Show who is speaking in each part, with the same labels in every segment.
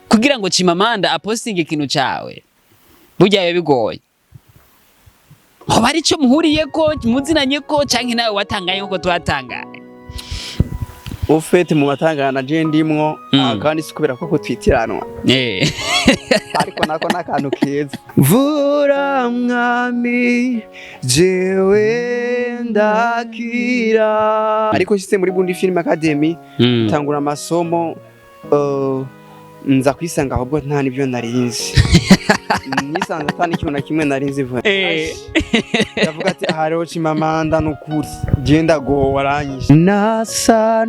Speaker 1: Kugira ngo Chimamanda apostinge ikintu cawe, burya biba bigoye. Hoba hari ico muhuriyeko, muzinanye ko, canke nawe watangaye nkuko twatangaye?
Speaker 2: Ufite mu batangana je ndimwo. Kandi si kubera ko kutwitiranwa, ariko nako n'akantu keza. Mvura mwami, jewe ndakira. Ariko nshitse muri Burundi Film Academy, tangura amasomo, nza kwisanga ahubwo nta nibyo narinzi, nisanze ata n'ikintu na kimwe narinzi vuba. Ndavuga ati aha rero Chimamanda, nukuri genda go waranyishe nasa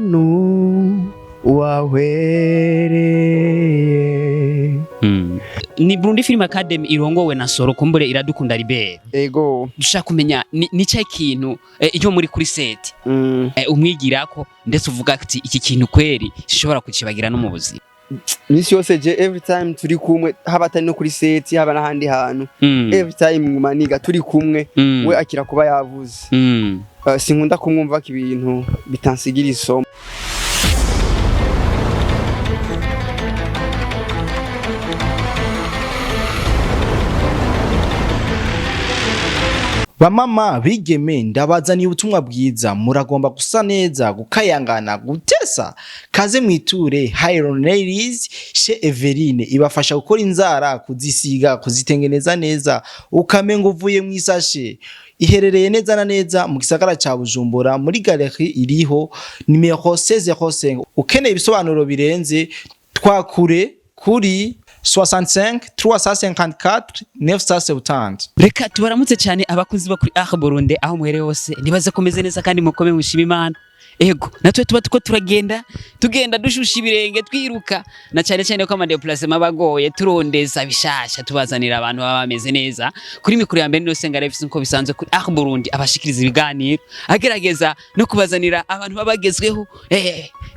Speaker 2: wahwereye.
Speaker 1: Ni Burundi Film Academy irongowe na Soro kumbure Iradukunda Libert.
Speaker 2: Ego.
Speaker 1: Dushaka kumenya ni cya kintu, iyo muri kuri set, umwigirako ndetse uvuga ati iki kintu kweri sishobora kukibagira no mu buzima.
Speaker 2: Misi yose je, every time turi kumwe, haba atari no kuri set, haba n'ahandi hantu, every time nguma niga turi kumwe. We akira kuba yavuze. Sinkunda kumwumva ko ibintu bitansigira isomo.
Speaker 3: Bamama bigeme, ndabazaniye ubutumwa bwiza. Muragomba gusa neza, gukayangana, gutesa? Kaze mwiture Hiron Ladies chez Everine, ibafasha gukora inzara, kuzisiga, kuzitengeneza neza, ukamenga uvuye mu isashe. Iherereye neza na neza mu gisagara ca Bujumbura, muri galerie iriho nimero 1605. Ukeneye ibisobanuro birenze, twakure kuri 65 354 970.
Speaker 1: Reka tubaramutse cyane abakunzi bo kuri Ah Burundi aho muhereye hose. Nibaze komeze neza kandi mukome mushima Imana. Ego, natwe tuba tuko turagenda, tugenda dushusha ibirenge, twiruka, na cyane cyane ko ama déplacement abagoye, turondeza bishasha, tubazanira abantu baba bameze neza. Kuri mikoro ya mbere no Senga Refs, nko bisanzwe kuri Ah Burundi, abashikiriza ibiganiro, agerageza no kubazanira abantu baba bagezweho,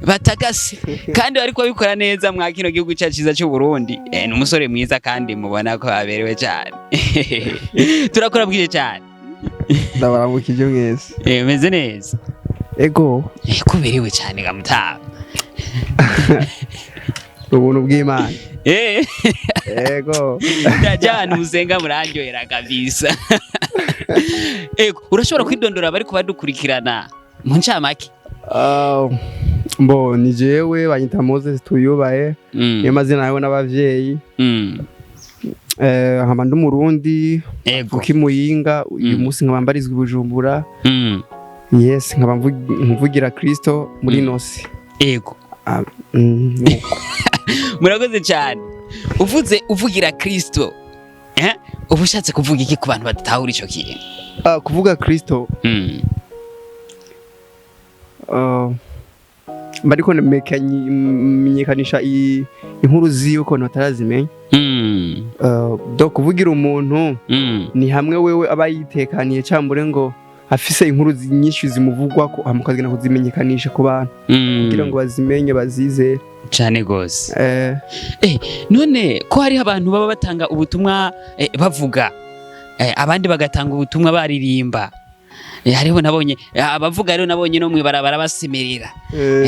Speaker 1: batagase kandi bariko babikora neza mwa kino gihugu cyacu cyiza cy'u Burundi. Ni umusore mwiza kandi mubona ko aberewe cyane. Turakora bwije cyane.
Speaker 2: Ndabaramukije mwese.
Speaker 1: Meze neza?
Speaker 2: Ego.
Speaker 1: Kuberewe cyane gamutaba.
Speaker 2: Ubuntu bw'Imana. Ego.
Speaker 1: Ndajyana usenga, murandyohera kabisa. Ego, urashobora kwidondora bari kubadukurikirana mu ncamake?
Speaker 2: Ah, mbo ni jewe banyita Moses Tuyubahe, niyo mazina yawe n'abavyeyi. Nkaba ndi Umurundi, mvuka i Muyinga, uyu munsi nkaba mbarizwa i Bujumbura. Yes, nkaba mvugira Kristo muri nosi. Ah, nuko.
Speaker 1: Murakoze cyane. Uvuze uvugira Kristo, uba ushatse kuvuga iki ku bantu badatahura ico kintu?
Speaker 2: Ah, kuvuga Kristo, mba ariko menyekanisha inkuru ziwe ukuntu batarazimenya. Do kuvugira umuntu ni hamwe wewe aba yitekaniye cambure ngo afise inkuru nyinshi zimuvugwako, hama ukagenda kuzimenyekanisha ku bantu kugira ngo bazimenye, bazizere.
Speaker 1: Cyane gose. None ko hariho abantu baba batanga ubutumwa, bavuga, abandi bagatanga ubutumwa baririmba, hariho nabonye, abavuga rero nabonye no mwibarabara basemerera,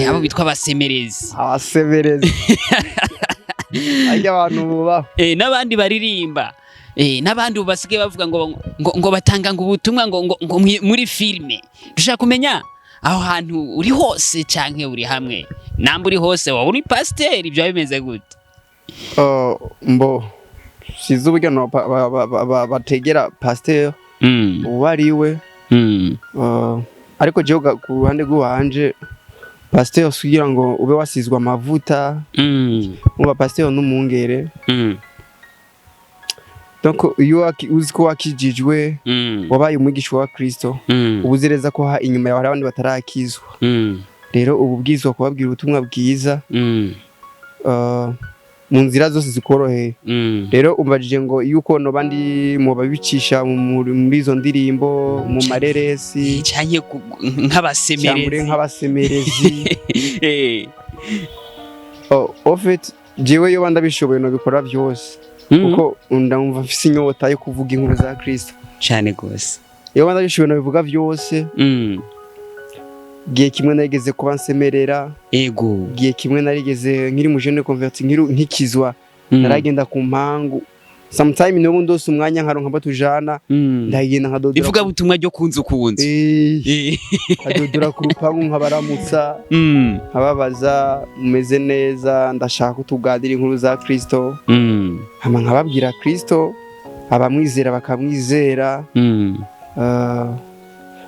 Speaker 1: abo bitwa abasemerezi.
Speaker 2: Abasemerezi arya abantu bubaho.
Speaker 1: N'abandi baririmba, n'abandi ubu basigaye bavuga ngo batanga ngo ubutumwa ngo muri filime. Dushaka kumenya aho hantu uri hose canke uri hamwe, namba uri hose wowe uri pasiteri, ibyo bimeze gute?
Speaker 2: Mbo sizi uburyo no bategera pasiteri uwo ari we. Ariko jewe ku ruhande rw'iwanje, pasiteri kugira ngo ube wasizwe amavuta, muba pasiteri n'umwungere. Donc iyo uzi ko wakijijwe, wabaye umwigisha wa Kristo, uba uzi neza ko inyuma yawe hari abandi batarakizwa. Rero ubu bwizwa kubabwira ubutumwa bwiza mu nzira zose zikoroheye. Rero umbajije ngo yuko noba ndi mu babicisha muri izo ndirimbo, mu mareresi,
Speaker 1: canke
Speaker 2: cyangwa
Speaker 1: nk'abasemerezi.
Speaker 2: Nk'abasemerezi. Oh, en fait jewe yoba ndabishoboye nobikora byose, kuko ndumva mfise inyota yo kuvuga inkuru za Kristo.
Speaker 1: Cane gose.
Speaker 2: Yoba ndabishoboye nobivuga byose. Igihe kimwe narigeze kuba nsemerera. Igihe kimwe narigeze nkiri mu jeune converti, nkiri nkikizwa, naragenda ku mpangu sometime. N'ubu ndose umwanya nkaronka abo tujana, ndagenda nkadodora.
Speaker 1: Ivuga butumwa ryo kunzu kunzu.
Speaker 2: Nkadodora ku rupangu, nkabaramutsa, nkababaza: "Mumeze neza? Ndashaka ko tuganira inkuru za Kristo." Hama nkababwira Kristo, abamwizera bakamwizera,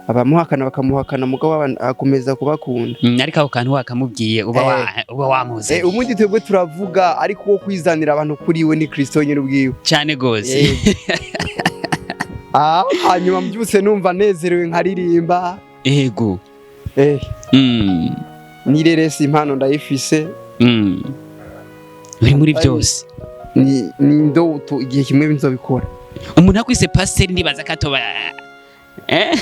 Speaker 2: abamuhakana bakamuhakana, mugabo akomeza kubakunda.
Speaker 1: Ariko ako kantu wakamubwiye uba uba wamuzanye.
Speaker 2: Ubundi twebwe turavuga, ariko wo kwizanira abantu kuri we ni Kristo nyine ubwiwe.
Speaker 1: Cyane gose.
Speaker 2: Hanyuma mbyutse numva nezerewe, nkaririmba. Nirerese impano ndayifise.
Speaker 1: Uri muri byose.
Speaker 2: Ni indoto, igihe kimwe nzobikora.
Speaker 1: Umuntu akwise pasiteri, ndibaza ko atoba eh?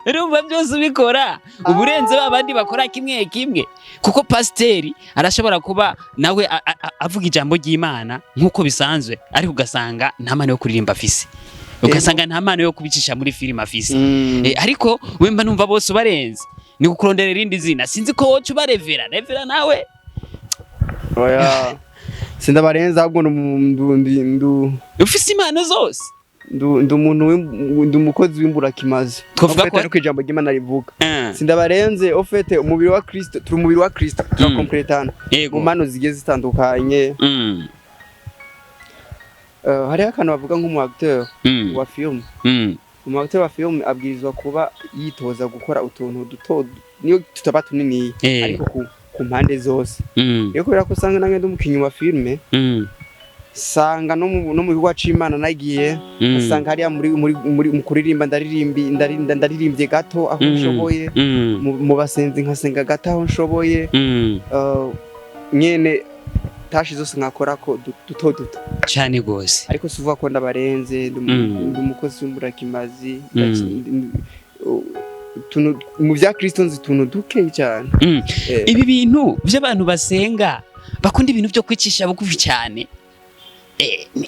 Speaker 1: Urumva byose ubikora, uburenze ba bandi bakora kimwe kimwe, kuko pasiteri arashobora kuba nawe avuga ijambo ry'Imana nk'uko bisanzwe, ariko ugasanga nta mpano yo kuririmba afise, ugasanga nta mpano yo kubicisha muri filime afise. Ariko we mba numva bose ubarenze. Ni kukurondera irindi zina, sinzi ko woca uba révérend, révérend nawe.
Speaker 2: Oya, sindabarenza, ahubwo ndu
Speaker 1: Ufise impano zose.
Speaker 2: Ndu umuntu ndi umukozi w'imburakimazi.
Speaker 1: Twavuga
Speaker 2: Au fait, ariko ijambo ry'Imana rivuga, sindabarenze. Au fait, umubiri wa Kristo, turi umubiri wa Kristo, turakompletana mu mpano zigiye zitandukanye. Hariho akantu bavuga nk'umu acteur wa film. Umu acteur wa film abwirizwa kuba yitoza gukora utuntu duto, niyo tutaba tunini, ariko ku mpande zose. Rero kubera ko usanga nange ndi umukinyi wa filme, sanga no mu gikorwa c'Imana nagiye, usanga hariya muri mu kuririmba, ndaririmbye gato aho nshoboye, mu basenzi nkasenga gato aho nshoboye, nyene tâches zose nkakora ko duto duto.
Speaker 1: Cyane gose.
Speaker 2: Ariko si uvuga ko ndabarenze. Ndi umukozi w'imburakimazi. Mu bya Kristo nzi utuntu dukeyi cyane.
Speaker 1: Ibi bintu by'abantu basenga bakunda ibintu byo kwicisha bugufi cyane,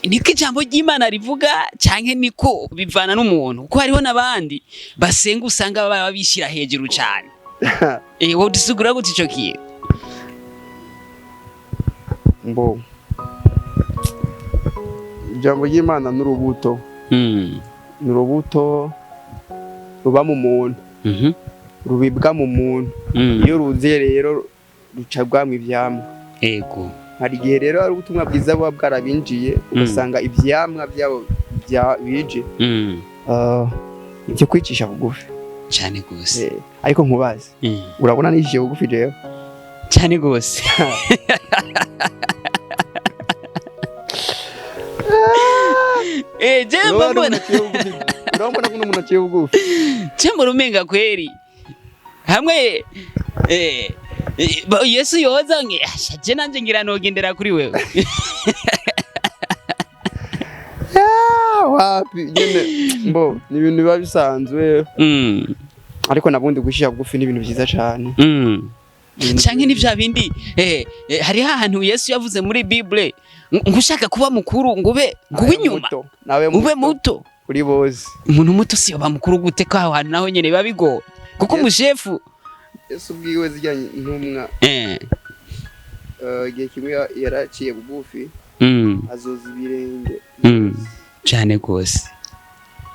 Speaker 1: niko ijambo ry'Imana rivuga canke niko bivana n'umuntu? Kuko hariho n'abandi basenga usanga baba bishyira hejuru cyane. Wowe dusigura gute ico kintu?
Speaker 2: Mbo ijambo ry'Imana n'urubuto, ni urubuto ruba mu muntu, rubibwa mu muntu. Iyo ruzuye rero ruca rwamwa ivyamwa. Hari igihe rero hari ubutumwa bwiza buba bwarabinjiye, ugasanga ivyamwa byabo bije ibyo kwicisha bugufi.
Speaker 1: Cyane gose.
Speaker 2: Ariko nkubazi, urabona niciye bugufi jewe?
Speaker 1: Cyane gose. Je
Speaker 2: Urabona
Speaker 1: mbona
Speaker 2: umuntu aciye bugufi? Urabona ko umuntu aciye bugufi?
Speaker 1: Je mbona umenga kweri hamwe Yesu yoza nge asha, je nanje ngira nogendera kuri wewe.
Speaker 2: Ah, wapi nyene, mbo ni ibintu biba bisanzwe, ariko nabundi gucisha bugufi ni ibintu byiza cane.
Speaker 1: Canke ni vya bindi hariho ahantu Yesu yavuze muri Bible ngo ushaka kuba mukuru ngo ube inyuma.
Speaker 2: Muto, nawe
Speaker 1: ube muto
Speaker 2: kuri bose.
Speaker 1: Umuntu muto si yoba mukuru gute, ko aho hantu naho nyene biba bigoye, kuko umushefu
Speaker 2: Yesu ubwiwe zirya ntumwa, igihe kimwe yaraciye bugufi, azoza ibirenge.
Speaker 1: Cane gose.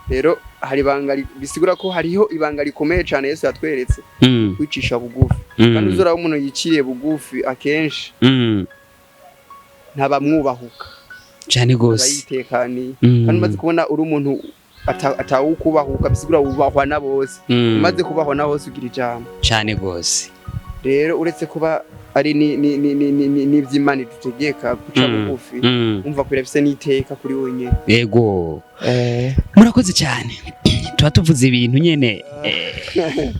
Speaker 2: Rero hari ibanga bisigura ko hariho ibanga rikomeye cyane Yesu yatweretse, kwicisha bugufi. Kandi uzoraba umuntu yiciriye bugufi akenshi ntabamwubahuka,
Speaker 1: Cane
Speaker 2: aba
Speaker 1: gose.
Speaker 2: yitekaniye. Kandi umaze kubona uri umuntu atawukubahuka, bisigura wubahwa na bose. Umaze kubahwa na bose, ugira ijambo.
Speaker 1: Cane gose.
Speaker 2: Rero uretse kuba ari n'ivy'Imana idutegeka guca bugufi, umva ko birafise n'iteka kuri wenyine.
Speaker 1: Yego, murakoze cyane. Tuba tuvuze ibintu nyene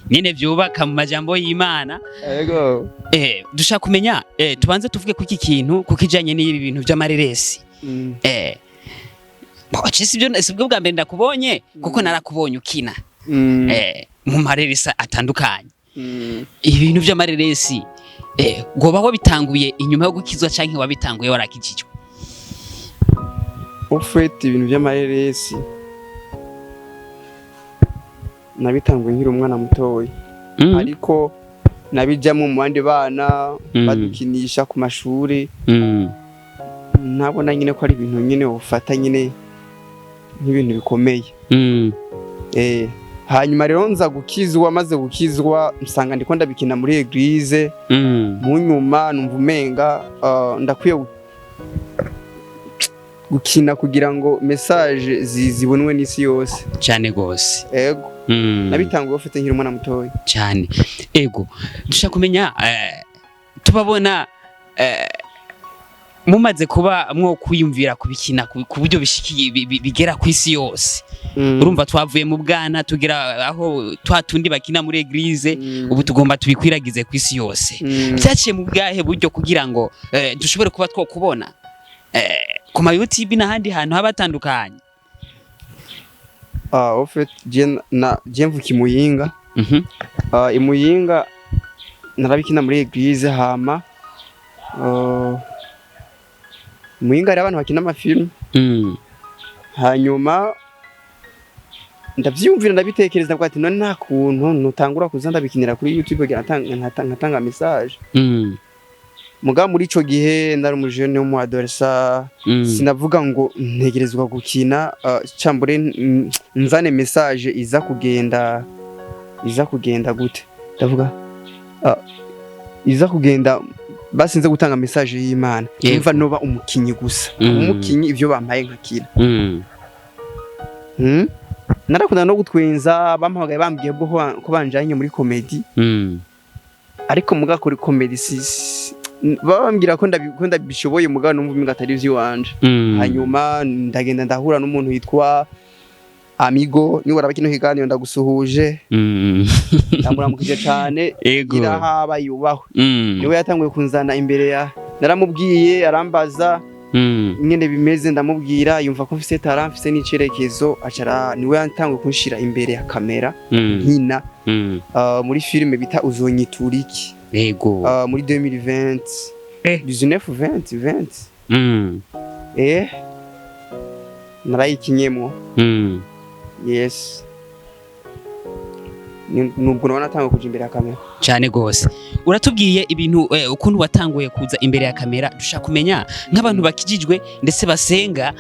Speaker 1: nyene byubaka mu majambo y'Imana. Dushaka kumenya, tubanze tuvuge kuki kintu kukijanye n'ibi bintu by'amareresi. Bo, je sibyo, sibwo bwa mbere ndakubonye, kuko narakubonye ukina mu mareresi atandukanye. Ibintu by'amareresi, goba wabitanguye inyuma yo gukizwa canke wabitanguye warakijijwe?
Speaker 2: Au fait, ibintu by'amareresi Nabitanguye nkiri umwana mutoya, ariko nabijamwo mu bandi bana, badukinisha ku mashuri. Nabona nyine ko ari ibintu nyine ufata nyine nk'ibintu bikomeye. Hanyuma rero nza gukizwa. Maze gukizwa, nsanga ndiko ndabikina muri église. Mu nyuma numva umenga ndakwiye gukina kugira ngo message zibonwe n'isi yose.
Speaker 1: Cyane gose.
Speaker 2: Ego. Nabitanguye ufite nkiri umwana mutoya.
Speaker 1: Cyane, ego. Dushaka kumenya, tubabona mumaze kuba mwo kwiyumvira kubikina ku buryo bishikiye bigera ku isi yose. Urumva, twavuye mu bwana tugera aho twa tundi bakina muri église, ubu tugomba tubikwiragize ku isi yose. Byaciye mu bwahe buryo kugira ngo dushobore kuba twokubona ku ma YouTube n'ahandi hantu haba hatandukanye?
Speaker 2: Ah, au fait, je na je mvuka i Muyinga. Ah, i Muyinga narabikina muri église. Hama Muyinga hari abantu bakina amafilm. Hanyuma ndavyiyumvira, ndabitekereza, ndavuga ati: "None nta kuntu nutangura kuza ndabikinira kuri YouTube kugira nkatanga message?" Mugabo muri ico gihe nari umujene w'umu adolescent. Sinavuga ngo ntegerezwa gukina, cambure nzane message iza kugenda gute. Ndavuga iza kugenda basinze gutanga message y'Imana. Numva noba umukinyi gusa, umukinyi ivyo bampaye nkakina. Narakunda no gutwenza. Bampamagaye bambwiye bwo ko banjanye muri comédie. Ariko muga kuri comédie baba bambwira ko ndabishoboye, muga numva umenga atari ivy'iwanje. Hanyuma ndagenda ndahura n'umuntu yitwa Amigo. Niba uraba kino kiganiro, ndagusuhuje. Ndamuramukije cane. Irahaba yubahwe. Niwe yatanguye kunzana imbere ya, naramubwiye, arambaza ingene bimeze, ndamubwira, yumva ko mfise talent, mfise n'icerekezo, acara niwe yatanguye kunshira imbere ya kamera nkina muri filime bita Uzonyituriki. Muri 2020. 19, 20, 20. Narayikinyemwo. Yes. Nubwo nabona natanguye kuja imbere ya kamera.
Speaker 1: Cyane gose. Uratubwiye ibintu, ukuntu watanguye kuza imbere ya kamera. Dushaka kumenya nk'abantu bakijijwe ndetse basenga,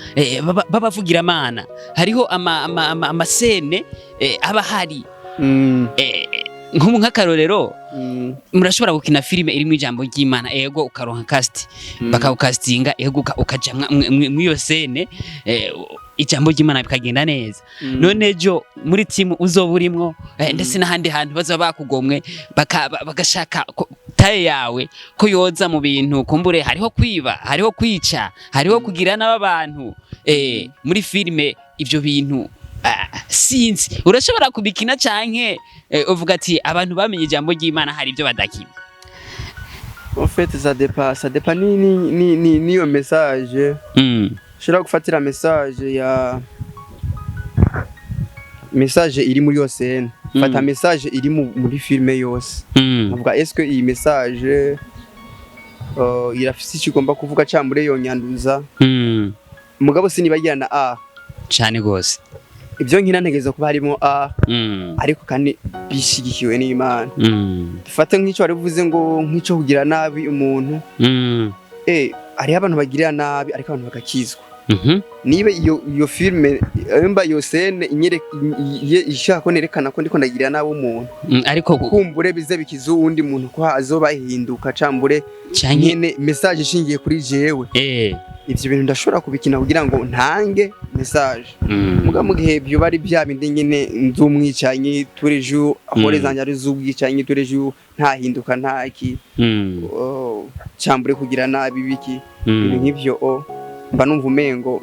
Speaker 1: babavugira Mana, hariho ama scènes aba hari, nk'ubu nk'akarorero, murashobora gukina filime irimo ijambo ry'Imana, ego, ukaronka cast, bakawukastinga, ego, ukaja mw'iyo scène, ijambo ry'Imana bikagenda neza. None ejo muri timu uzoba urimwo, ndetse n'ahandi hantu bazoba bakugomwe, bagashaka taye yawe ko yoza mu bintu, kumbure hariho kwiba, hariho kwica, hariho kugira n'abantu muri filime, ivyo bintu, sinzi, urashobora kubikina canke uvuga ati abantu bamenye ijambo ry'Imana hari ibyo badakina?
Speaker 2: En fait, ça dépend ni niyo message. Ushobora gufatira message ya message iri muri iyo scène. Fata message iri muri filme yose. Avuga: "Est-ce que iyi message irafise icyo igomba kuvuga cambure yonyanduza?" Mugabo sinibagira na a
Speaker 1: Cane gose.
Speaker 2: Ibyo nkina ntegereza kuba harimo a ariko kandi bishigikiwe n'Imana. Dufate nk'icyo wari uvuze ngo nk'icyo kugira nabi umuntu. Hariho abantu bagirira nabi ariko abantu bagakizwa. Niba iyo filme, nimba iyo scène ishaka ko nerekana ko ndiko ndagirira nabi umuntu,
Speaker 1: ariko
Speaker 2: kumbure bize bikiza uwundi muntu ko azoba hinduka, cambure
Speaker 1: canke
Speaker 2: nyene message ishingiye kuri jewe, ivyo bintu ndashobora kubikina kugira ngo ntange message. Muga mu gihe byo bari bya bindi nyene nzumwicanyi tous les jours, ahore zanje ari z'ubwicanyi tous les jours, ntahinduka, ntaki, oh, cambure kugira nabi biki, ibintu nk'ivyo, oh, mba numva umengo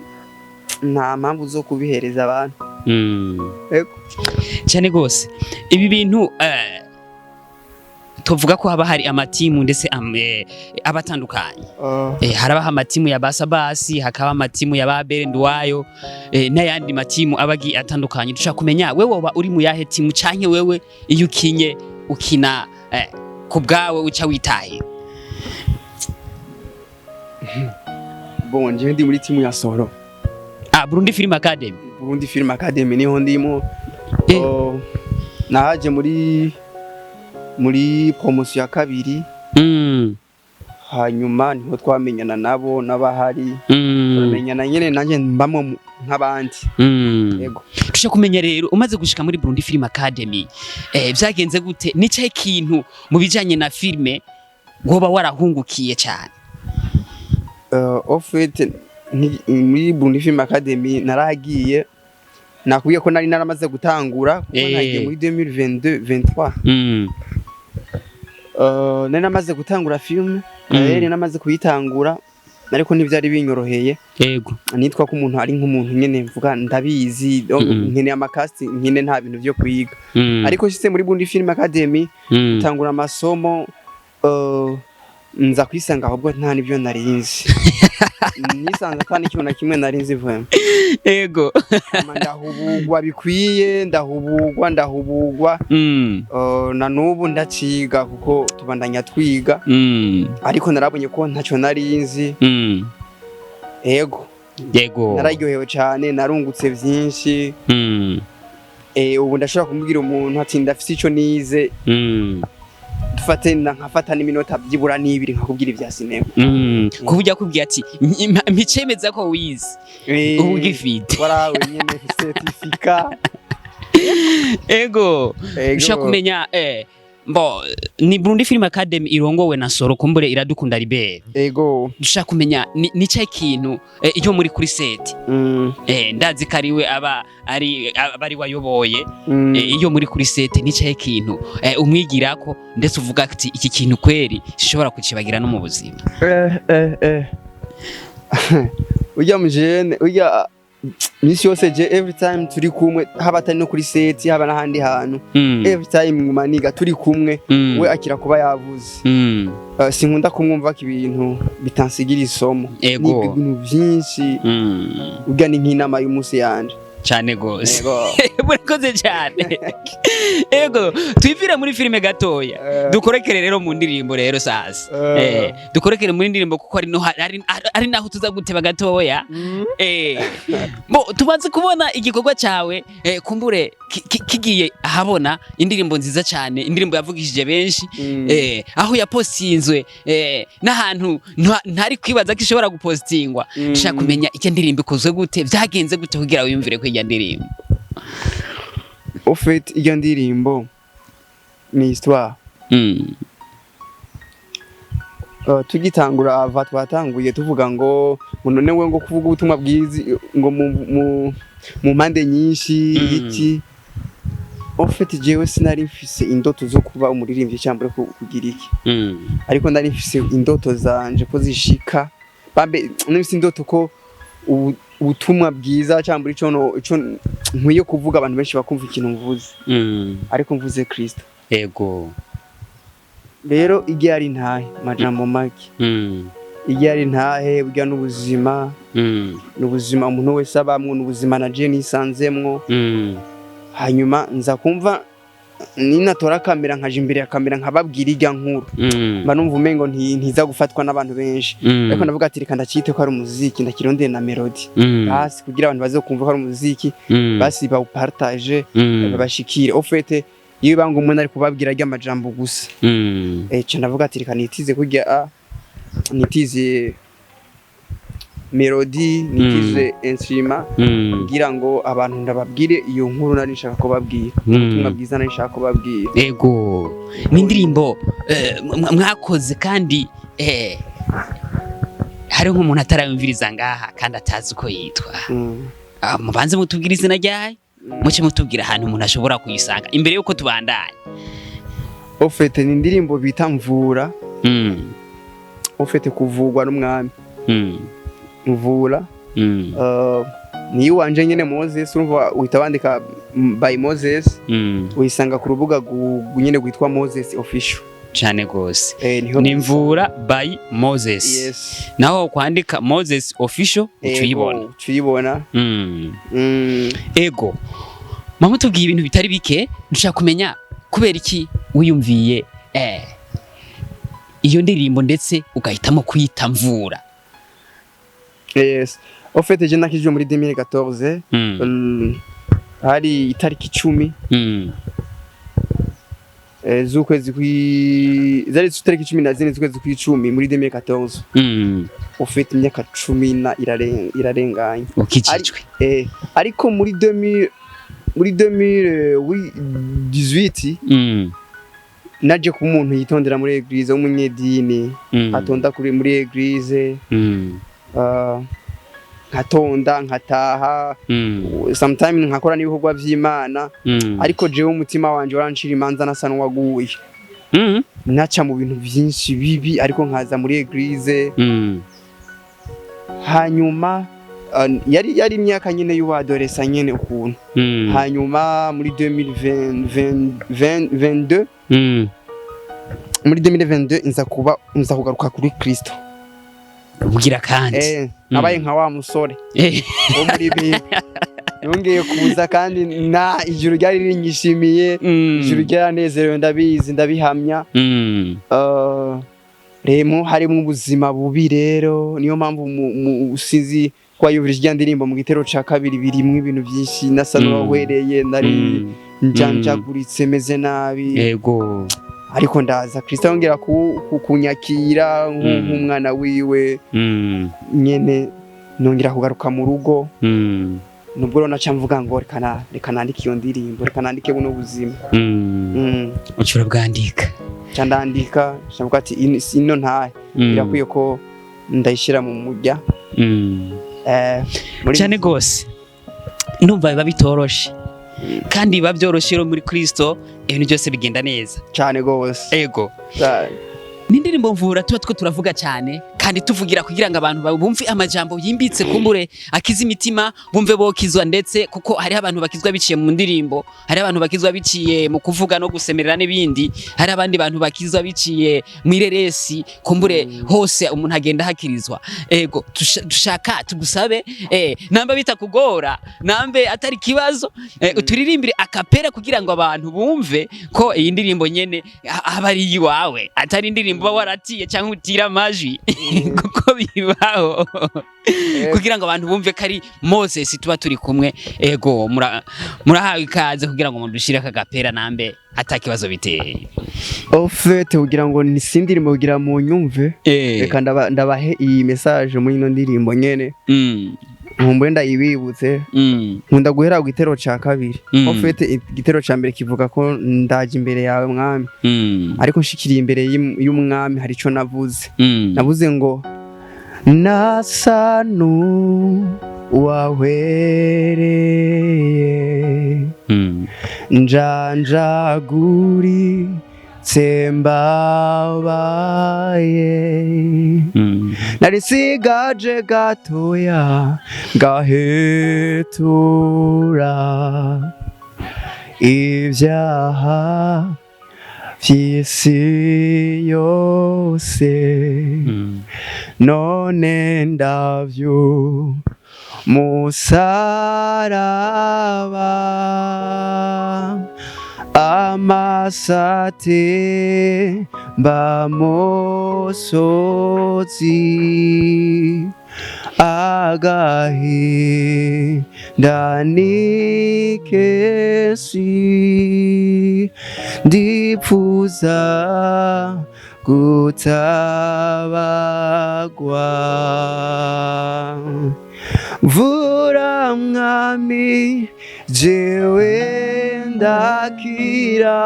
Speaker 2: nta mpamvu zo kubihereza abantu. Ego.
Speaker 1: Cyane gose. Ibi bintu, tuvuga ko haba hari amatimu ndetse aba atandukanye. Harabaho amatimu ya Basabasi, hakaba amatimu ya ba Berenduwayo, n'ayandi matimu aba agiye atandukanye. Dushaka kumenya wewe woba uri mu yahe timu, canke wewe iyo ukinye ukina ku bwawe uca witaye?
Speaker 2: Bon, jewe ndi muri timu ya Soro.
Speaker 1: Ah, Burundi Film Academy.
Speaker 2: Burundi Film Academy niho ndimo. Oh, Nahaje muri promotion ya kabiri. Hanyuma niho twamenyana nabo n'abahari, turamenyana nyene, nanjye mbamwo nk'abandi. Yego.
Speaker 1: Tushaka kumenya rero, umaze gushika muri Burundi Film Academy, vyagenze gute? Ni cyahe kintu mu bijanye na filme woba warahungukiye cyane?
Speaker 2: Au fait, muri Burundi Film Academy narahagiye, nakubwiye ko nari naramaze gutangura, kuko nagiye muri 2022 23. Nari namaze gutangura film, nari namaze kuyitangura, ariko ntivyari binyoroheye. Nitwa ko umuntu ari nk'umuntu nyene mvuga ndabizi, donc nkeneye ama casting nkine, nta bintu vyo kwiga. Ariko nshitse muri Burundi Film Academy, tangura amasomo, nza kwisanga ahubwo nta nibyo narinzi, nisanze ata n'ikintu na kimwe narinzi vraiment. Hama ndahubugwa bikwiye, ndahubugwa, ndahubugwa. Na n'ubu ndaciga, kuko tubandanya twiga. Ariko narabonye ko ntacyo narinzi. Ego. Nararyohewe cyane, narungutse byinshi. Ubu ndashobora kumubwira umuntu ati ndafise ico nize. Dufate nkafata n'iminota byibura n'ibiri nkakubwira ibya sinema.
Speaker 1: Ku buryo akubwiye ati mpicemeza ko wize, ubu ugifite.
Speaker 2: Warawe nyene certificat.
Speaker 1: Ego.
Speaker 2: Ego.
Speaker 1: Ushaka kumenya, mbo ni Burundi Film Academy irongowe na Soro kumbure Iradukunda Libert.
Speaker 2: Ego.
Speaker 1: Dushaka kumenya ni cyahe kintu, iyo muri kuri set, ndazi ko ariwe aba ari aba ari wayoboye, iyo muri kuri set ni cyahe kintu umwigirako, ndetse uvuga ati iki kintu kweri sishobora kukibagira no mu buzima?
Speaker 2: Ujya mujene ujya misi yose, je every time turi kumwe, haba atari no kuri set, haba n'ahandi hantu, every time nguma niga turi kumwe. We akira kuba yavuze. Sinkunda kumwumva ko ibintu bitansigira isomo. Niga ibintu byinshi. Urya ni nk'inama y'umunsi yanje.
Speaker 1: Cyane gose.
Speaker 2: Ego.
Speaker 1: Murakoze cyane. Ego, twivire muri filime gatoya, dukorekere rero mu ndirimbo rero sasa. Dukorekere muri ndirimbo, kuko ari no ari naho tuza guteba gatoya. Bo tumaze kubona igikorwa cyawe, kumbure kigiye ahabona, indirimbo nziza cyane, indirimbo yavugishije benshi, aho yapostinzwe n'ahantu ntari kwibaza ko ishobora gupostingwa. Nshaka kumenya icyo ndirimbo ikozwe gute, byagenze gute kugira wiyumvire ko iyo ndirimbo?
Speaker 2: Au fait, iyo ndirimbo ni histoire. Tugitangura ava twatanguye tuvuga ngo none we ngo kuvuga ubutumwa bwiza ngo mu mpande nyinshi. Iki, au fait, jewe sinari mfise indoto zo kuba umuririmbyi cyangwa kugira iki, ariko nari mfise indoto zanje ko zishika bambe, nari mfise indoto ko ubutumwa bwiza cyangwa ico ico nkwiye kuvuga, abantu benshi bakumva ikintu mvuze, ariko mvuze Kristo. Rero igihe ari ntahe, majambo make, igihe ari ntahe burya n'ubuzima, n'ubuzima umuntu wese abamwo, n'ubuzima na je nisanzemwo. Hanyuma nza kumva ninatora kamera nkaja imbere ya kamera nkababwira irya nkuru, mba numva umengo ntiza gufatwa n'abantu benshi. Ariko ndavuga ati reka ndacite ko ari umuziki, ndakirondeye na melody, basi kugira abantu baze kumva ko ari umuziki, basi bawupartage, babashikire. Au fait, iyo banga umuntu ari kubabwira arya amajambo gusa, ca ndavuga ati reka nitize kurya a nitize melody, nitize instrument, kugira ngo abantu ndababwire iyo nkuru nari nshaka kubabwira, ubutumwa bwiza nari nshaka kubabwira.
Speaker 1: Ego, ni indirimbo mwakoze kandi hari nk'umuntu atarayumviriza ngaha kandi atazi uko yitwa. Mubanze mutubwire izina ryayo, muce mutubwira ahantu umuntu ashobora kuyisanga imbere yuko tubandanya.
Speaker 2: Au fait, ni indirimbo bita Mvura. Au fait, kuvugwa n'umwami. Mvura. Ni iwanje nyene Moses, urumva uhita wandika by Moses, uyisanga ku rubuga nyene rwitwa Moses Official.
Speaker 1: Cyane gose.
Speaker 2: Niho.
Speaker 1: Ni Mvura by Moses.
Speaker 2: Yes.
Speaker 1: Naho kwandika Moses Official uca uyibona.
Speaker 2: Ego, uca uyibona.
Speaker 1: Ego, mama, tubwiye ibintu bitari bike, dushaka kumenya kubera iki wiyumviye iyo ndirimbo, ndetse ugahitamo kuyita Mvura.
Speaker 2: Yes, au fait, je nakijwe muri 2014. Hari itariki 10. z'ukwezi kwi zari itariki 14 z'ukwezi kw'icumi muri 2014. Ufite imyaka 10 na irarenganye.
Speaker 1: Ukijijwe.
Speaker 2: Ariko muri 2000, muri 2018 naje kuba umuntu yitondera muri église, w'umunyedini, atonda kuri muri église, nkatonda, nkataha, sometime nkakora n'ibikorwa vy'Imana, ariko jewe umutima wanje warancira imanza, nasa n'uwaguye. Naca mu bintu vyinshi bibi, ariko nkaza muri église. Hanyuma yari imyaka nyine y'uwadoresa nyene ukuntu. Hanyuma muri 2022, muri 2022 nza kugaruka kuri Kristo.
Speaker 1: Ubwira kandi.
Speaker 2: Nabaye nka wa musore wo muri bibi, yongeye kuza kandi na ijuru ryari rinyishimiye. Ijuru ryaranezerewe, ndabizi, ndabihamya. Remo harimo ubuzima bubi rero, niyo mpamvu sinzi ko wayumvise irya ndirimbo mu gitero ca kabiri, birimwo ibintu byinshi, nasa n'uwahwereye, nari njanjaguritse, meze nabi. Ariko ndaza, Kristo yongera kunyakira nk'umwana wiwe nyene, nongera kugaruka mu rugo. Nubwo rero naca mvuga ngo reka nandike iyo ndirimbo, reka nandike buno buzima.
Speaker 1: Uca urabwandika.
Speaker 2: Nca ndandika, nca mvuga ati ino ntahe birakwiye ko ndayishyira mu mujya.
Speaker 1: Cyane gose, ndumva biba bitoroshe, kandi biba byoroshe rero muri Kristo ibintu byose bigenda neza.
Speaker 2: Cyane gose.
Speaker 1: Ego.
Speaker 2: Cyane.
Speaker 1: Ni indirimbo mvura tuba two turavuga cyane, kandi tuvugira kugira ngo abantu bumve amajambo yimbitse, kumbure akiza imitima, bumve bokizwa, ndetse kuko hariho abantu bakizwa biciye mu ndirimbo, hariho abantu bakizwa biciye mu kuvuga no gusemerera n'ibindi, hari abandi bantu bakizwa biciye mu ireresi, kumbure hose umuntu agenda hakirizwa. Ego, dushaka tugusabe, namba bitakugora, nambe atari kibazo, uturirimbire a cappella kugira ngo abantu bumve ko iyi ndirimbo nyene aba ari iwawe, atari indirimbo uba waratiye cyangwa utira amajwi, kuko bibaho, kugira ngo abantu bumve ko ari Moses tuba turi kumwe. Ego, murahawe ikaze kugira ngo mudushire aka gapera, nambe atakibazo biteye.
Speaker 2: Au fait, kugira ngo ni sindirimbo, kugira mu nyumve, reka ndabahe iyi message muri ino ndirimbo nyene, nkumbure ndayibibutse. Nkunda guhera ku gitero ca kabiri. Au fait, igitero ca mbere kivuga ko ndaje imbere yawe, mwami, ariko nshikiriye imbere y'umwami hari ico navuze. Navuze ngo nasa n'uwahwereye, njanjaguritse, mbabaye, narisigaje gatoya ngahetura ibyaha vy'isi yose, none ndavyu musaraba amasate mbamosozi agahinda ni kenshi, ndipfuza gutabagwa. Mvura mwami, jewe ndakira,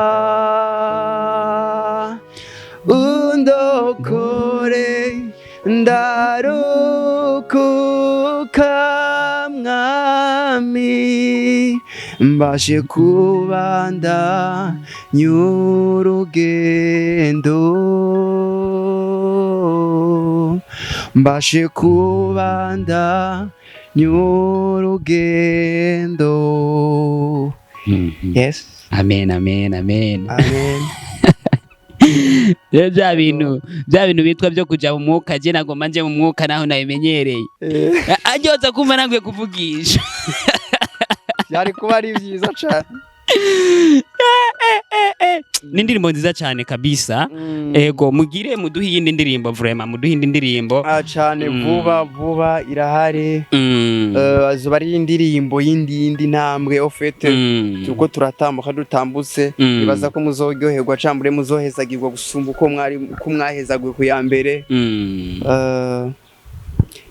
Speaker 2: undokore, ndarukuka mwami, mbashe kubanda nyurugendo, mbashe kubanda nyurugendo. Yes.
Speaker 1: Amen, amen, amen.
Speaker 2: Amen.
Speaker 1: Rero bya bintu bitwa byo kuja mu mwuka, je nagomba nje mu mwuka naho nabimenyereye, aryoza kumva nangwiye kuvugisha.
Speaker 2: Byari kuba ari byiza cyane.
Speaker 1: Ni indirimbo nziza cyane kabisa. Ego, mugire muduhe iyindi ndirimbo, vraiment muduhe indi ndirimbo.
Speaker 2: Ah, cyane. Vuba vuba irahari. Azoba ari indirimbo y'indi ntambwe au fait. Turiko turatambuka, dutambutse. Nibaza ko muzoryoherwa cambure, muzohezagirwa gusumba uko mwari uko mwahezaguwe ku ya mbere.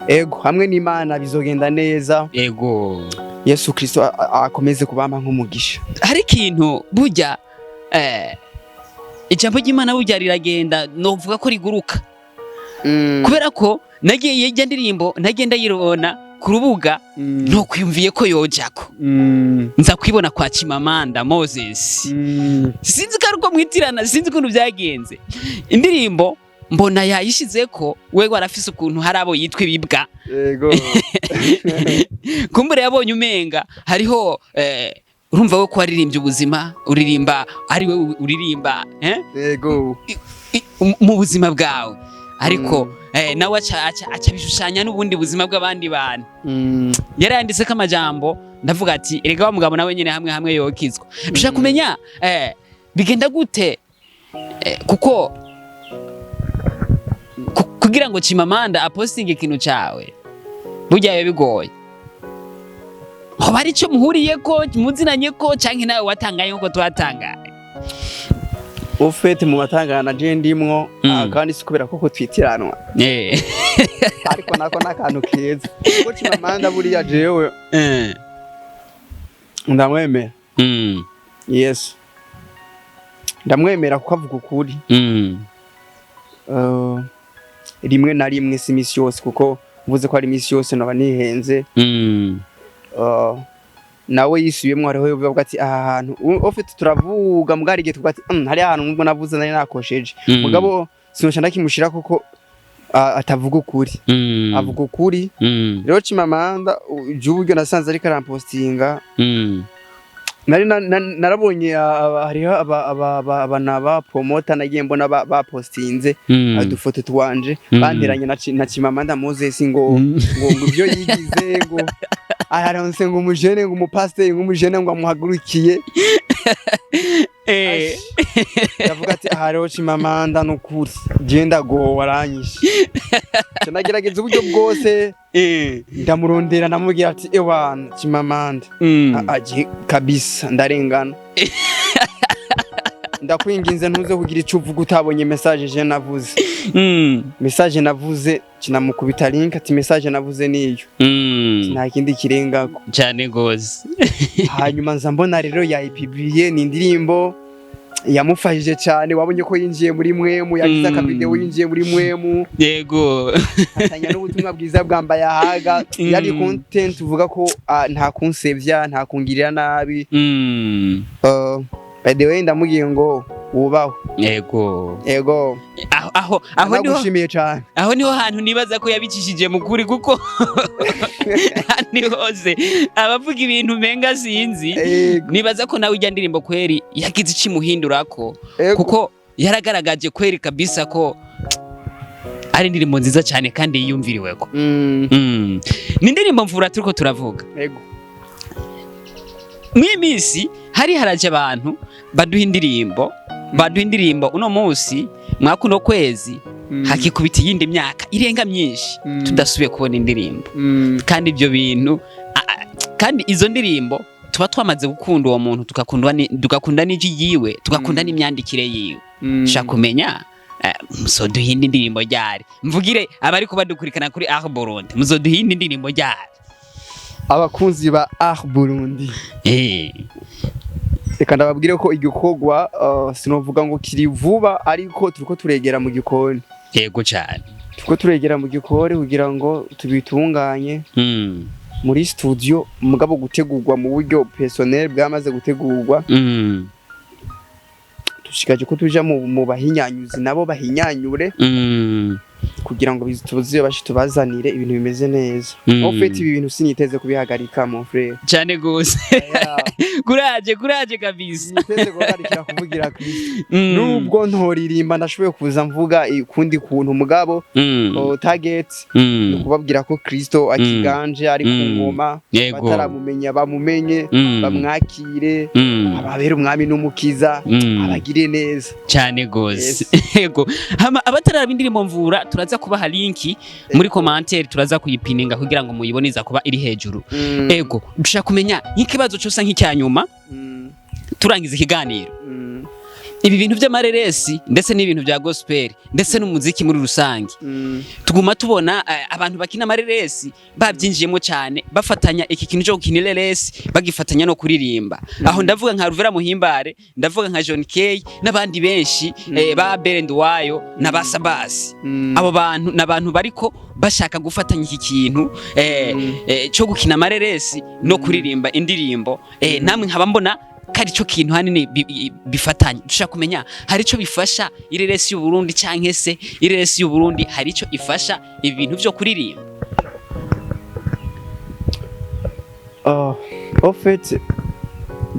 Speaker 2: Ego, hamwe n'Imana bizogenda neza. Yesu Kristo akomeze kubampa nk'umugisha.
Speaker 1: Hari ikintu burya, ijambo ry'Imana burya riragenda, novuga ko riguruka. Kubera ko nagiye ijya ndirimbo nagiye ndayibona ku rubuga, ntukwiyumviye ko yojako, nza kwibona kwa Chimamanda Moses. Sinzi ko ari uko mwitirana, sinzi ukuntu byagenze. Indirimbo mbona yayishizeko, we warafise ukuntu hari abo yitwa ibibwa. Kumbure yabonye umenga hariho, urumva we ko waririmbye ubuzima, uririmba ari we uririmba, eh?
Speaker 2: Ego.
Speaker 1: Mu buzima bwawe, ariko nawe aca bishushanya n'ubundi buzima bw'abandi bantu. Yarayanditse ko amajambo, ndavuga ati erega wa mugabo nawe nyene hamwe hamwe yokizwa. Dushaka kumenya bigenda gute, kuko kugira ngo Chimamanda apostinge ikintu cawe burya biba bigoye. Hoba hari ico muhuriyeko, muzinanye ko, canke nawe watangaye nkuko twatangaye?
Speaker 2: Au fait, mu batangana je ndimwo. Kandi si kubera ko twitiranwa, ariko nako n'akantu keza kuko Chimamanda buriya jewe ndamwemera. Yes, ndamwemera kuko avuga ukuri. Rimwe na rimwe, si imisi yose, kuko mvuze ko ari imisi yose noba nihenze. Nawe yisubiyemwo, hariho yovuga ati aha hantu au fait turavuga mugari igihe tuvuga ati hari ahantu nubwo navuze nari nakosheje." Mugabo sinosha ndakimushira kuko atavuga ukuri. Avuga ukuri. Rero Chimamanda, uburyo nasanze ariko arampostinga, nari narabonye hariho abana ba promoter nagiye mbona bapostinze udufoto twanje, banteranye na Chimamanda Moses, ngo ngo ibyo yigize, ngo araronse, ngo umujene, ngo umupasiteri, ngo umujene, ngo amuhagurukiye. Ndavuga ati aha rero Chimamanda nukuri genda go waranyishe. Nca ndagerageza uburyo bwose, ndamurondera, ndamubwira ati ewana Chimamanda, aje kabisa ndarengana, ndakwinginze ntuze kugira ico uvuga utabonye message je navuze. Message navuze, kinamukubita link ati message navuze niyo, nta kindi kirengako.
Speaker 1: Cyane gose.
Speaker 2: Hanyuma nza mbona rero yayipubliye, ni indirimbo yamufashije cyane. Wabonye ko yinjiye muri mwemu, yagize akavideo yinjiye muri mwemu, atanya n'ubutumwa bwiza bwambaye ahaga. Yari content uvuga ko nta kunsevya, nta kungirira nabi. By the way, ndamubwiye ngo wubahwe. Ego.
Speaker 1: Aho niho
Speaker 2: Nagushimiye cyane.
Speaker 1: Aho niho hantu nibaza ko yabicishije mu kuri, kuko ahandi hose abavuga ibintu umenga sinzi. Nibaza ko nawe ijya ndirimbo kweri yagize icyo imuhindurako, kuko yaragaragaje kweri kabisa ko ari indirimbo nziza cyane kandi yiyumviriweko. Ni indirimbo Mvura turiko turavuga. Mw'iyi minsi hari haraje abantu baduha indirimbo, baduha indirimbo uno munsi mwakuno kwezi, hakikubita iyindi myaka irenga myinshi tudasubiye kubona indirimbo. Kandi ibyo bintu, kandi izo ndirimbo tuba twamaze gukunda uwo muntu, tugakunda n'ijwi yiwe, tugakunda n'imyandikire yiwe. Shaka kumenya, muzoduha indi ndirimbo ryari? Mvugire abari kubadukurikirana kuri Art Burundi, muzoduha indi ndirimbo ryari?
Speaker 2: Abakunzi ba Art Burundi, reka ndababwire ko igikorwa, sinovuga ngo kiri vuba, ariko turiko turegera mu gikoni.
Speaker 1: Yego cyane.
Speaker 2: Turiko turegera mu gikoni kugira ngo tubitunganye muri studio, mugabo gutegurwa mu buryo personnel bwamaze gutegurwa. Dushikaje ko tuja mu bahinyanyuzi, nabo bahinyanyure kugira ngo tuzobashe tubazanire ibintu bimeze neza. En fait, ibi bintu siniteze kubihagarika, mon frère.
Speaker 1: Cyane gose.
Speaker 2: Yeah.
Speaker 1: Kuraje, kuraje kabisa.
Speaker 2: Siniteze guhagarikira kuvugira Kristo. Nubwo ntoririmba, ndashoboye kuza mvuga ukundi kuntu, mugabo target ni ukubabwira ko Kristo akiganje, ari ku ngoma. Bataramumenya bamumenye, bamwakire, ababere umwami n'umukiza, abagire neza.
Speaker 1: Cyane gose. Yego. Hama abatararaba indirimbo Mvura Turaza kubaha link muri commentaire, turaza kuyipininga kugira ngo muyibone, iza kuba iri hejuru. Ego, dushaka kumenya nk'ikibazo cyose nk'icyanyuma turangiza ikiganiro. Ibi bintu by'amareresi ndetse n'ibintu bya gospel ndetse n'umuziki muri rusange, tuguma tubona abantu bakina amareresi babyinjiyemo cyane, bafatanya iki kintu cyo gukina ireresi bagifatanya no kuririmba. Aho ndavuga nka Ruvera Muhimbare, ndavuga nka John Kay n'abandi benshi, ba Berenduwayo na ba Sabasi. Abo bantu ni abantu bariko bashaka gufatanya iki kintu cyo gukina amareresi no kuririmba indirimbo. Namwe nkaba mbona ko ari cyo kintu hanini bifatanye. Dushaka kumenya, hari ico bifasha ireresi y'u Burundi, canke se ireresi y'u Burundi hari ico ifasha ibi bintu vyo kuririmba?
Speaker 2: Oh, en fait,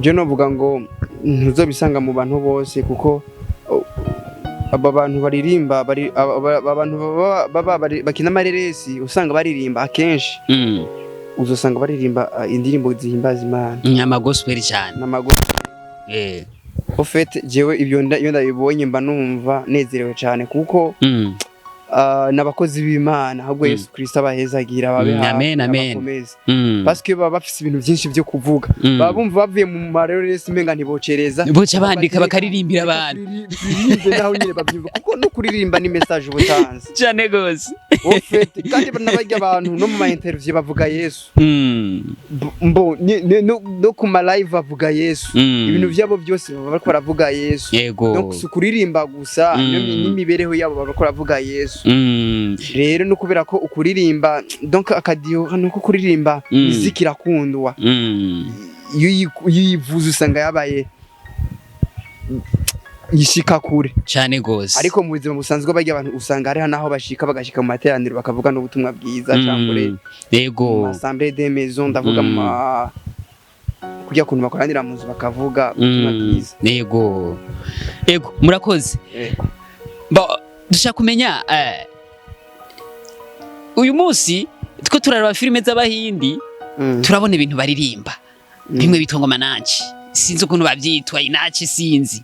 Speaker 2: je novuga ngo ntuzobisanga mu bantu bose, kuko aba bantu baririmba aba bantu baba bakina amareresi usanga baririmba akenshi, uzosanga baririmba indirimbo zihimbaza Imana.
Speaker 1: Ama gospel cyane.
Speaker 2: N'amago. En fait, jewe ibyo iyo ndabibonye mba numva nezerewe cyane, kuko n'abakozi b'Imana. Ahubwo Yesu Kristo abahezagira, ababe hafi,
Speaker 1: Amen, amen.
Speaker 2: abakomeze, parce que baba bafise ibintu byinshi byo kuvuga. Baba bumva bavuye mu mareresi umenga ntibocereza.
Speaker 1: Boca bandika bakaririmbira abantu.
Speaker 2: Turirimbe naho nyine babyumva, kuko no kuririmba ni message uba utanze.
Speaker 1: Cyane gose.
Speaker 2: En fait, kandi n'abarya abantu no mu ma interview bavuga Yesu. Mbo no ku ma live bavuga Yesu. Ibintu byabo byose baba bariko baravuga Yesu. Donc si ukuririmba gusa, n'imibereho yabo baba bariko baravuga Yesu. Rero no kubera ko ukuririmba, donc akadiho nuko kuririmba, muziki irakundwa. Iyo uyivuze usanga yabaye yishika kure.
Speaker 1: Cyane gose.
Speaker 2: Ariko mu buzima busanzwe barya abantu usanga hariho n'aho bashika, bagashika mu materaniro bakavuga n'ubutumwa bwiza cyangwa mu assemblée des maisons, ndavuga mu kurya kuntu bakoranira mu nzu bakavuga ubutumwa bwiza.
Speaker 1: Yego, murakoze. Bo dushaka kumenya, uyu munsi two turaraba filime z'Abahindi, turabona ibintu baririmba bimwe bitwa ngo mananci, sinzi ukuntu babyitwa, inaci, sinzi.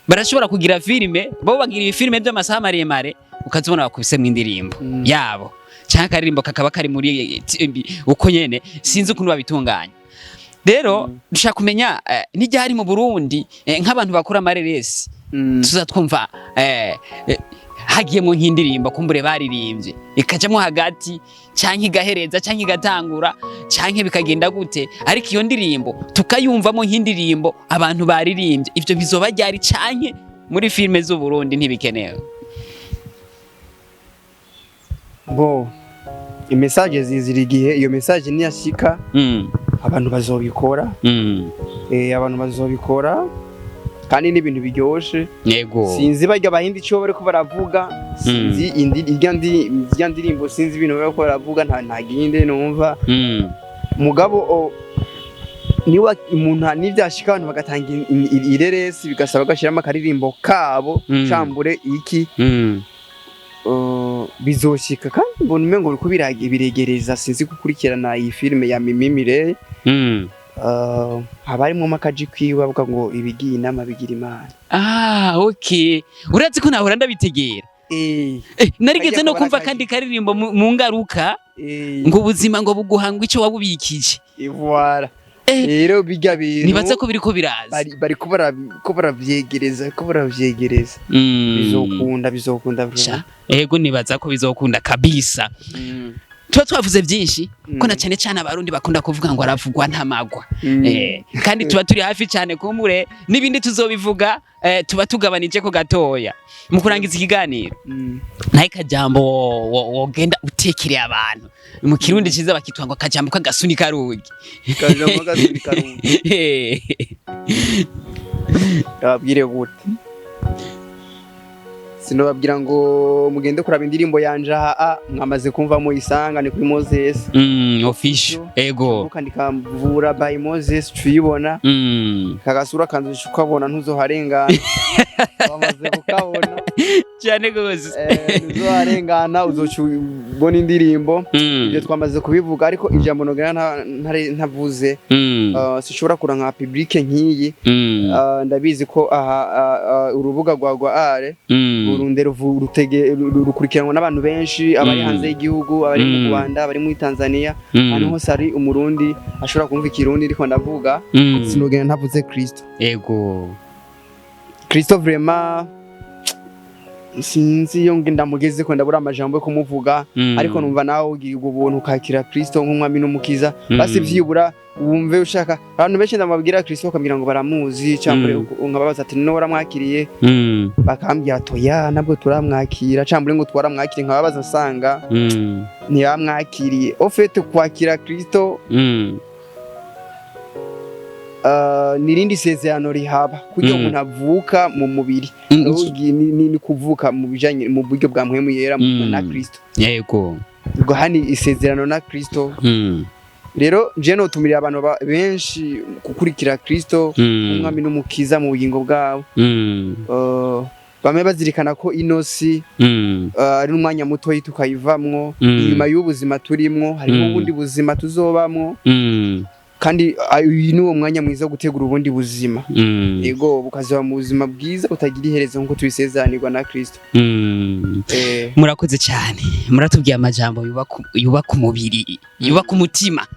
Speaker 1: Barashobora kugira filime, bo bagira filime by'amasaha maremare, ukazibona bakubisemwo indirimbo yabo cyangwa akaririmbo kakaba kari muri uko nyene, sinzi ukuntu babitunganya. Rero dushaka kumenya n'iryari mu Burundi, nk'abantu bakora amareresi, tuza twumva hagiyemo nk'indirimbo kumbure baririmbye ikajamwo hagati, canke igahereza, canke igatangura, canke bikagenda gute, ariko iyo ndirimbo tukayumvamo nk'indirimbo abantu baririmbye. Ivyo bizoba ryari, canke muri filime z'u Burundi ntibikenewe?
Speaker 2: Bo message zizira igihe. Iyo message niyashika, abantu bazobikora. Abantu bazobikora, kandi n'ibintu biryoshe. Sinzi barya Abahindi ico bariko baravuga, sinzi indi irya ndirimbo, sinzi ibintu bariko baravuga, nta gihinde numva. Mugabo niwa umuntu nivyashika abantu bagatanga ireresi, bigasaba gashiramo akaririmbo kabo, cambure iki, bizoshika. Kandi mbona umengo biriko biregereza. Sinzi gukurikirana iyi filime ya Mimi Mireille, haba harimwo akaji kwiwe avuga ngo ibigiye inama bigira Imana.
Speaker 1: Ah, okay, urazi ko nahora ndabitegera. Narigeze
Speaker 2: Kajya
Speaker 1: no
Speaker 2: kabara
Speaker 1: kumva
Speaker 2: kaji.
Speaker 1: kandi karirimbo mu ngaruka, ngo ubuzima ngo buguhanga ico wabubikije.
Speaker 2: Voilà. Rero bijya bintu
Speaker 1: Nibaza ko biriko biraza.
Speaker 2: Bari ko baravyegereza, ko baravyegereza. Bizokunda, bizokunda
Speaker 1: Sha,
Speaker 2: vraiment.
Speaker 1: ego, nibaza ko bizokunda kabisa. Tuba twavuze byinshi ko na cyane cyane Abarundi bakunda kuvuga ngo aravugwa ntamagwa. Kandi tuba turi hafi cyane, kumbure n'ibindi tuzobivuga, tuba tugabanije ko gatoya. Mu kurangiza ikiganiro, naye kajambo wogenda utekereye abantu mu Kirundi ciza bakitwa ngo akajambo k'agasuni karugi.
Speaker 2: Kajambo k'agasuni karugi. Ndababwire gute? Sinobabwira ngo mugende kuraba indirimbo yanje aha mwamaze kumva, muyisanga ni kuri Moses
Speaker 1: Official, ego.
Speaker 2: Ukandika Mvura by Moses uyibona. Kagasura kanzu ukabona, ntuzoharengana, bamaze kukabona.
Speaker 1: Cyane gose.
Speaker 2: Ntuzoharengana, uzoca ubona indirimbo. Ibyo twamaze kubivuga, ariko ijambo nogera ntavuze, sinshobora kuranka public nk'iyi. Ndabizi ko aha urubuga rwa Are Burunde rukurikiranwa n'abantu benshi, abari hanze y'igihugu, abari mu Rwanda, abari muri Tanzania, ahantu hose hari Umurundi ashobora kumva Ikirundi ndiko ndavuga. Sinogenda ntavuze Kristo. Kristo vraiment, sinzi iyo ndamugeze ko ndabura amajambo yo kumuvuga, ariko numva nawe ugira ubwo buntu ukakira Kristo nk'umwami n'umukiza, basi vyibura wumve ushaka. Abantu benshi ndamabwira Kristo bakambwira ngo baramuzi, cyangwa nkababaza ati: "No waramwakiriye?" Bakambwira ati: "Oya, ntabwo turamwakira," cyangwa ngo twaramwakiriye. Nkababaza nsanga ntiyamwakiriye. Au fait, kwakira Kristo ni irindi sezerano rihaba kugira umuntu avuka mu mubiri. Ni kuvuka mu bijanye mu buryo bwa Mpwemu Yera na Kristo. Ubwo hani isezerano na Kristo. Rero je notumirira abantu benshi gukurikira Kristo umwami n'umukiza mu bugingo bwabo. Bamwe bazirikana ko ino si ari n'umwanya mutoyi tukayivamwo. Inyuma y'ubuzima turimwo harimo ubundi buzima tuzobamwo, kandi uyu ni uwo mwanya mwiza wo gutegura ubundi buzima. Yego, bukazoba mu buzima bwiza butagira iherezo nk'uko tubisezeranirwa na Kristo.
Speaker 1: Murakoze cyane, muratubwiye amajambo yubaka umubiri, yubaka umutima,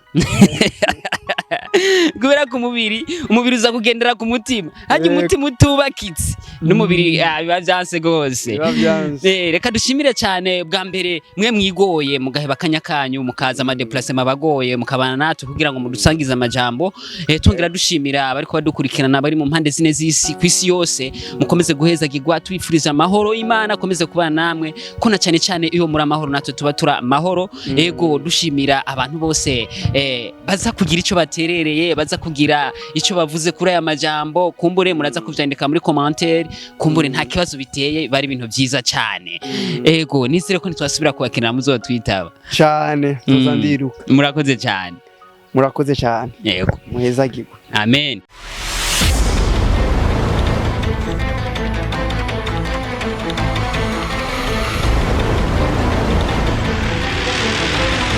Speaker 1: kubera ku mubiri, umubiri uza kugendera ku mutima hajya. Umutima utubakitse n'umubiri biba byanse rwose.
Speaker 2: Biba byanze.
Speaker 1: Reka dushimire cyane bwa mbere mwe mwigoye mugaheba akanya kanyu, mukaza ama déplacement abagoye, mukabana natwe kugira ngo mudusangize amajambo. Tongera dushimira abariko badukurikirana bari mu mpande zine z'isi, ku isi yose. Mukomeze guhezagirwa, tubifuriza amahoro. Imana akomeze kubana namwe, ko na cyane cyane iyo muri amahoro natwe tuba turi amahoro. Ego, dushimira abantu bose baza kugira ico baterereye, baza kugira ico bavuze kuri aya majambo. Kumbure muraza kuvyandika muri commentaire, kumbure nta kibazo biteye, bari ibintu vyiza cyane. Ego, nizere ko nitwasubira kubakenera muzotwitaba.
Speaker 2: Cane, tuza ndiruka.
Speaker 1: Murakoze cyane.
Speaker 2: Murakoze cyane.
Speaker 1: Yego.
Speaker 2: Muhezagirwe.
Speaker 1: Amen.